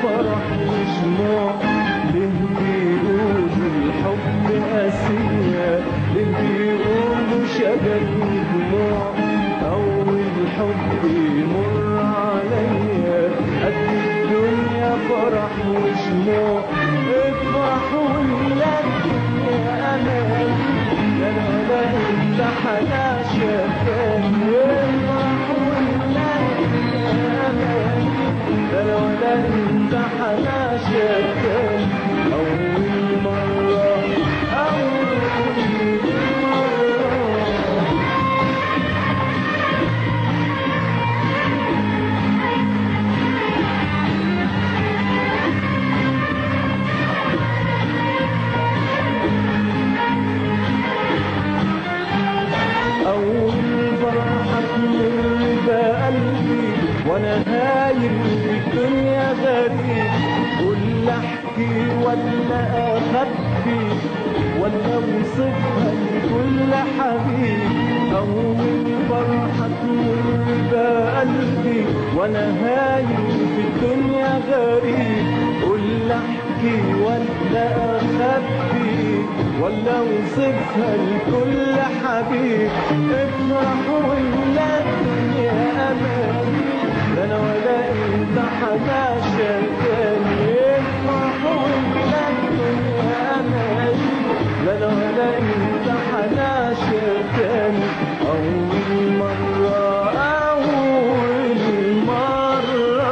فرح وشموع. ليه بيقولوا الحب قاسية، ليه بيقولوا شجن ودموع. أول حب يمر عليا قد الدنيا فرح وشموع. افرح ولا الدنيا أمان، لا أنا ولا أنت حنعشق تاني. افرح ولا الدنيا أمان، لا أنا ولا أنت حنعشق تاني. أول مرة، أول مرة. أول فرحة تمر بقلبي وأنا هايم في الدنيا غريب، قول أحكي ولا أخبي ولا أوصفها لكل حبيب. أول فرحة تمر بقلبي وأنا هايم في الدنيا غريب، قول أحكي ولا أخبي ولا أوصفها لكل حبيب. افرح ولا الدنيا أمان، لا أنا ولا أنت حنعشق تاني. افرح ولا الدنيا أمان، لا أنا ولا أنت حنعشق تاني. أول مرة، أول مرة.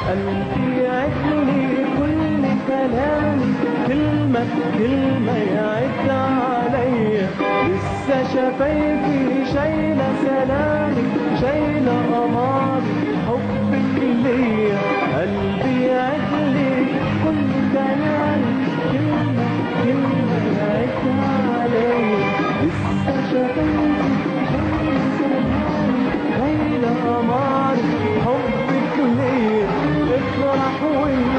قلبي يعدلي كل كلامي، كلمة بكلمة يعد عليا. لسه شفايفي شايلة سلامي، شايلة قمري حبك ليا. قلبي يعدلي كل كلامي، كلمة بكلمة يعد عليا. لسه شفايفي شايلة سلامي، شايلة قمري حبك ليا. افرح ولا